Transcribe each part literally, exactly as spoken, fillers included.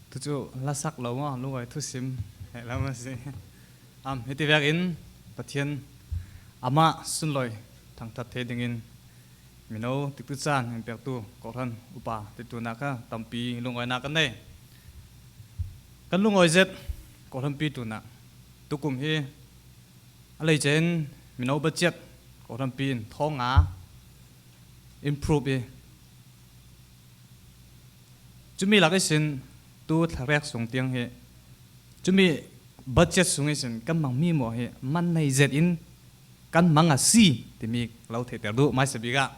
Tucu lasak lo maw, lungawi thusim heh lam a si. Am, hiti vekin Pathian amah sunloi thangthat thei dingin mino tiktucan in pektu kawhhran upa tiktunak kha tampi lungawinak kan nei. Kan lungawi zet kawhhranpi tunah tukum hi a lei cen mino budget kawhhranpi in thawng a improve i cumi lak ihsin tu thlarek sung tiang hi cumi budget sung ihsin kan mang mi maw hi man nei zet in kan mang a si timi lo theihter duh mai sabik ah.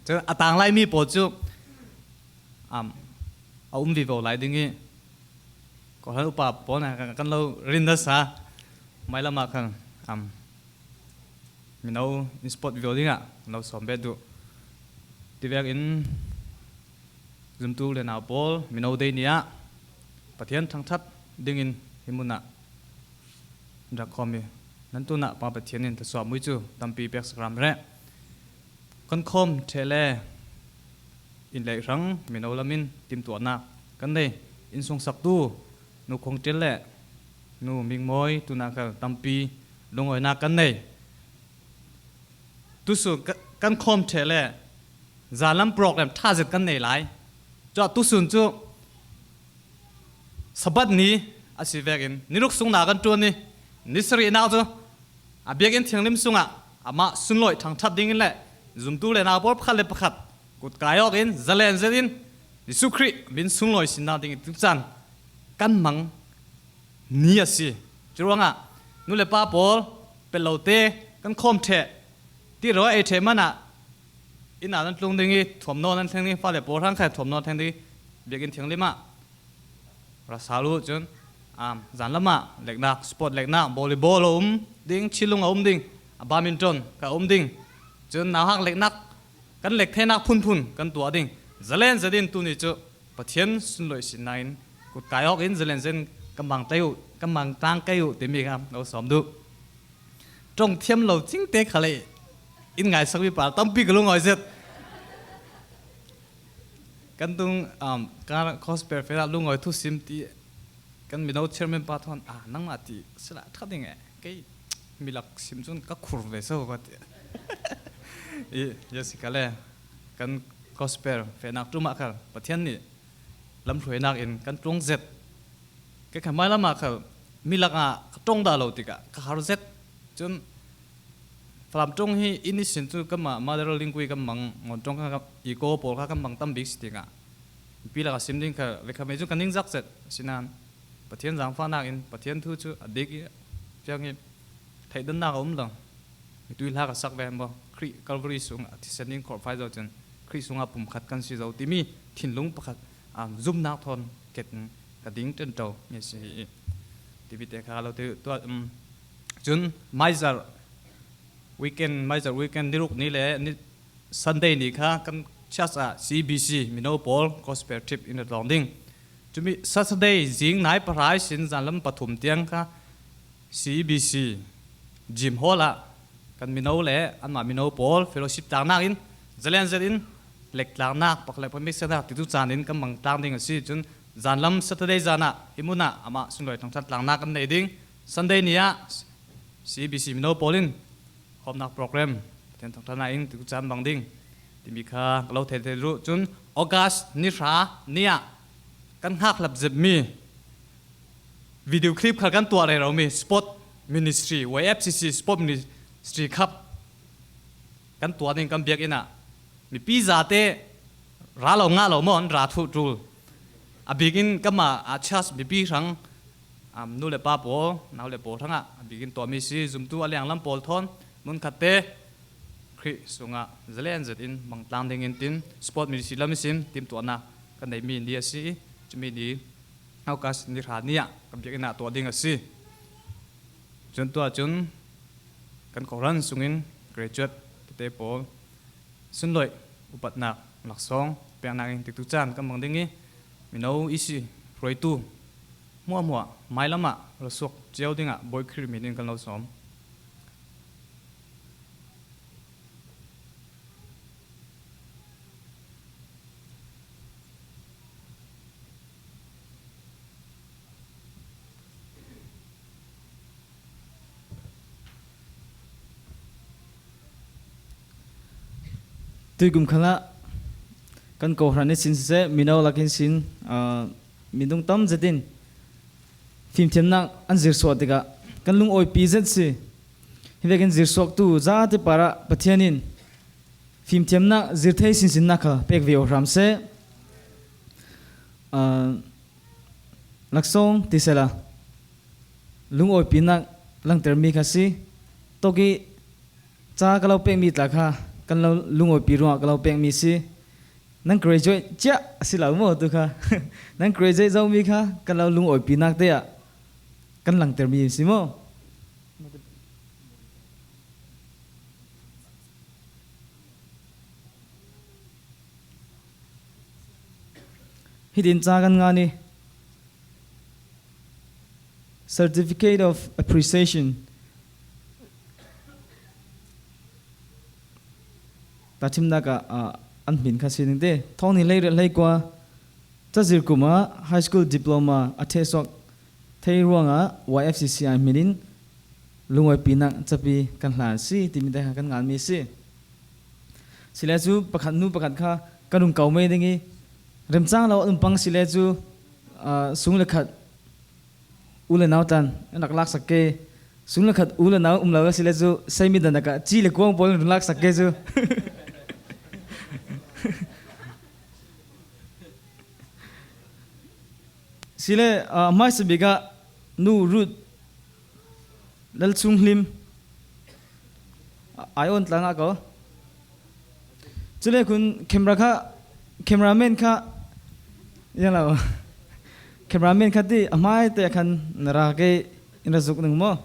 Cun a tanglai mi pawl cu, am, a um vivo lai ding i kawhhran upa pawl na kan lo rin nasa mailam ah khan, am, mino in sport vivo dingah lo sawm bet duh. Tivek in zumtu le nau pawl mino dei ni ah Pathian thangthat dingin hi munah rak khawm i nan tunah Pa Pathian in thluasuah mui cu tampi pek sakram reh. Kan khawm ṭheh le in lei hrang mino lam in timtuahnak kan nei. In sungsaktu Nu Khawng Ṭil le Nu Ming Mawi tunah kal tampi lungawinak kan nei. Tusun ka-, kan khawm ṭheh le zanlam program ṭha zet kan nei lai. Cuah tusun cu Sabbath ni a si vekin ni ruk sung na kan ṭuan i ni sarihnak cu a biakinn thianghlim sungah amah sunlawih thangṭhat dingin le zumtu le nau pawl pakhat le pakhat kut kai awk in zalen zet in Jesuh Khrih min sunlawi sinnak ding i tucaan kan mang ni a si. Curuangah nu le pa pawl, pelh lote kan khawm ṭheh, ti raw ei ṭheh manah inn ah nan tlung ding i thuamhnaw nan thleng ding, fale pawl hrang kha thuamhnaw thleng ding i biakinn thianghlim ah ra sal uh. Cun, um, zanlam ah leknak, sport leknak, volleyball a um ding, chilung a um ding, a badminton kha a um ding. Cun nauhak leknak, kan lek theinak phunphun kan tuah ding. Zalen zet in tuni cu Pathian sunlawih sinna in kut kai awk in zalen zet in kan mang tei uh, kan mang tlang kei uh timi kha lo sawm duh. Ṭong thiam lo cingte khal in ngaisakmi pa tampi ka lungawi zet. Kan tung, um, kan gospel fehnak lungawi thusim ti kan mino chairman pa thawn, "Ah, nangmah ti sila ṭha ding e, kei milak sim cun ka khur ve so," ka ti. I, Jessica le kan gospel fehnak ṭum ah khal Pathian nih lamhruainak in kan ṭuang zet. Kei kha hmailam ah khal milak ah ka ṭong dah lo tikah ka har zet. Cun Falam ṭong hi in ihsin cu kanmah mother language kan mang, ngawn ṭong kha, i kaw pawl kha kan mang tam bik si tikah mipi lakah sim ding kha ve kha mei cu kan ningzak zet. Asinain Pathian zaangfahnak in Pathian thu cu a dik i a fiang i theihdannak a um lo. Mitui hla ka sak ve maw? Khrih Calvary sung a thisen ding khawhfai zo cun Khrih sungah pumkhat kan si zo timi thinlung pakhat, um, zumhnak thawn ket in ka ding ṭenṭo mi a si hi. Timi te kha lo te tuah, um, cun maizar weekend, maizar weekend ni ruk ni le ni Sunday ni kha kan church ah C B C mino pawl gospel trip in a tlawng ding. Cumi Saturday zing nai pahra ihsin zanlam pathum tiang kha C B C gym hall ah kan mino le anmah mino pawl fellowship tlangnak in zalen zet in lek tlangnak, pakhat le pahnih sinak ti tu caan in kan mang tlang ding a si. Cun zanlam Saturday zan ah hi mun ah amah sunlawi thangṭhat tlangnak kan nei ding. Sunday ni ah C B C mino pawl in hawmnak program Pathian thangṭhatnak in tu caan mang ding timi kha ka lo thei thei ruh. Cun August ni hra ni ah kan hngakhlap zetmi video clip khal kan tuah rero mi sport ministry, Y F C C sport ministry khap kan tuah ding kan biakinn ah mipi zate ra lo ngah lo maw an ra thuh ṭul. A bikin kanmah a church mipi hrang, um, nu le pa pawl, nau le pawl hrangah a bikin tuahmi si, zumtu a lianglam pawl thawn hmunkhatte Khrih sungah zalen zet in mangtlang dingin tin sport ministry lam ihsin timtuahnak kan neihmi ni a si i, cumi ni August ni hra ni ah kan biakinn ah tuah ding a si. Cun tuah cun kan kawhhran sungin graduate tete pawl sunlawih upatnak laksawng peknak in tiktu caan kan mang ding i, mino i si hruaitu hmuahhmuah mailam ah ruahsuak cio dingah Bawi Khrih min in kan lo sawm. Tuikum khalah kan kohran i sin siseh, mino lakin sin, aa, minung tam zetin fimthiamnak an zirsuah tikah kan lungawipi zet si. Hi vekin zirsuaktu zate parah Pathian in fimthiamnak zirthei sinsinnak kha pek ve aw hram seh. Aa, laksawng ti sela lungawipinak langtermi kha si. Tawkih ca ka lo pekmi tla kha kan lo lungawipi ruangah ka lo pekmi si. Nan graduate ciah a si lo maw tu kha? Nan graduate zomi kha kan lo lungawipinak te ah kan langtermi si maw? Hitin ca kan ngan i Certificate of Appreciation. Tahṭhimnak ah, ah, an hmin kha si ding te. Thawng nih hleiriat hleikua cazir kum ah high school diploma a thehsuak thei ruangah Y F C C I hmin in lungawipinak capi kan hlan si timi te kha kan nganmi si. Sile cu pakhat nu pakhat kha kan rung ko mei ding i, remcang lo an pang sile cu, aa, sung le khat u le nau tan an rak laksak ke. Sung le khat u le nau um lo a sile cu seimi dan a ci le kuang pawl in run laksak ke cu. Sile, aa, hmaisa bik ah Nu Ruth Lalchung Hlim, ai on tla ngah ko. Cule khun camera kha, cameraman kha, ya lo. Cameraman kha ti a hmai te khan na ra ke in ra zuk ning maw?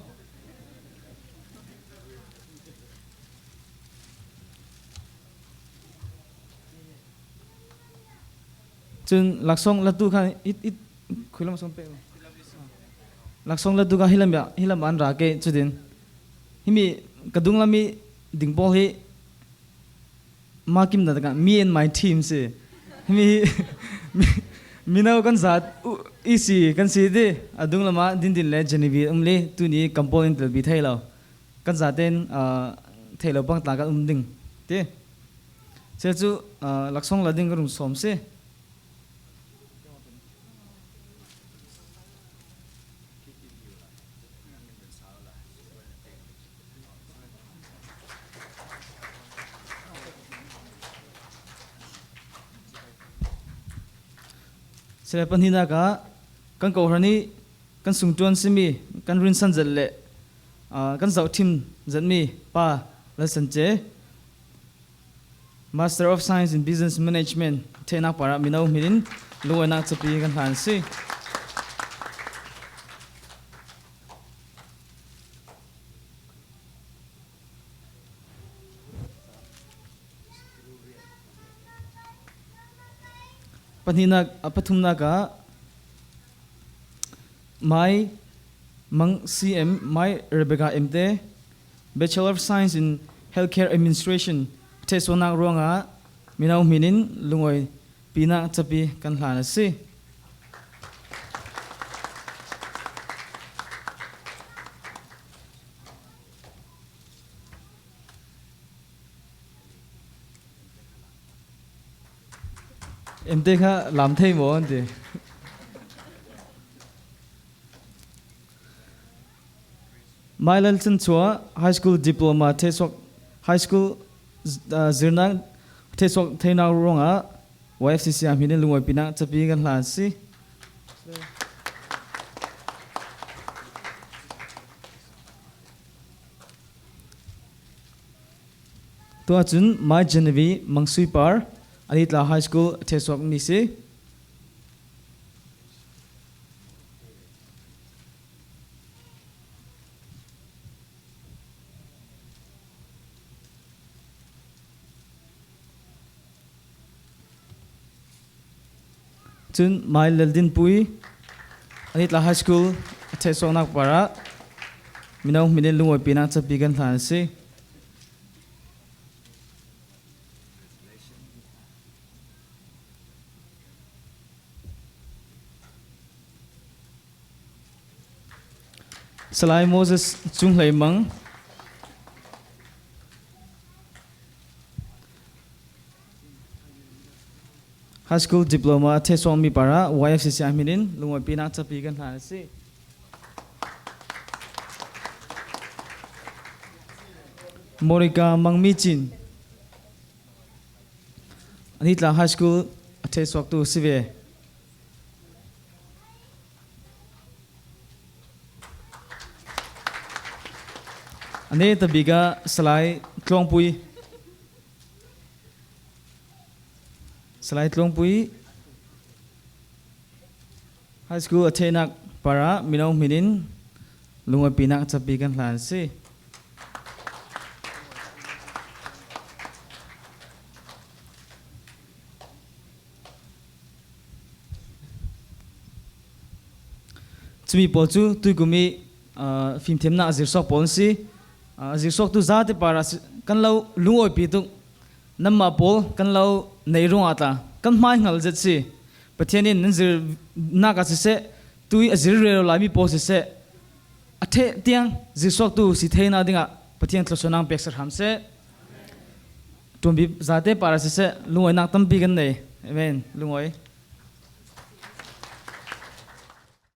Cun laksawng latu kha it, it, khuilam sawng pek. Laksawng latu kha hilam ya, hilam an ra ke cutin. Himi ka dunglam i ding pawl hi ma kim da ka me and my team si. Himi hi mi, mino kan zat u, i si kan si ti. A dunglam ah Dindin le Genevieve um li tuni kan pawl in telpi thei lo. Kan zaten, aa, thei lo pang tla kan um ding ti. Sia cu, aa, laksawng la ding ka rung sawm si. Sile pahnihnak ah kan kohran i kan sungtuan simi kan rinsan zet le, aa, kan zohthim zetmi pa Lalsan Ce, Master of Science in Business Management, theinak parah mino hmin in lungawinak capi kan hlan si. Pahnihnak, a pathumnak ah Mai Mang C M, Mai Rebecca M Te, Bachelor of Science in Healthcare Administration, thehsuahnak ruangah mino hmin in lungawipinak capi kan hlan a si. M Te kha lam thei maw an ti. Mai Lalchan Chua, high school diploma thehsuak, high school, ah, zirnak thehsuak theinak ruangah Y F C C I hmin in lungawipinak capi kan hlan si. Tuah cun Mai Genevieve Mang Sui Par, a ni tla high school a thehsuak mi si. Cun Mai Lal Din Pui, a ni tla high school a thehsuaknak parah mino hmin in lungawipinak capi kan hlan a si. Salai Moses Cung Hlei Mang, High School Diploma a theisuak mi parah Y F C C I hminin lungawipinak capi kan hlan a si. Monica Mangmi Cin. A ni tla High School a theisuaktu si ve. A ni tabik ah Salai Tluangpui. Salai Tluangpui. High School a theinak parah mino hminin lungawipinak capi kan hlan a si. Cumi pawl cu tuikum i, aa, fimthiamnak a zirsuak pawl an si. Aa, a zirsuaktu zate parah si, kan lo lungawipi tuk. Nanmah pawl kan lo nei ruangah tla kan hmai hngal zet si. Pathian in nan zirnak ah siseh, tui a zir rero laimi pawl siseh, a theh tiang zirsuaktu si theinak dingah Pathian thluasuahnak peksak hram seh. Tuanbik zate parah siseh, lungawinak tampi kan nei. Amen. Lungawi.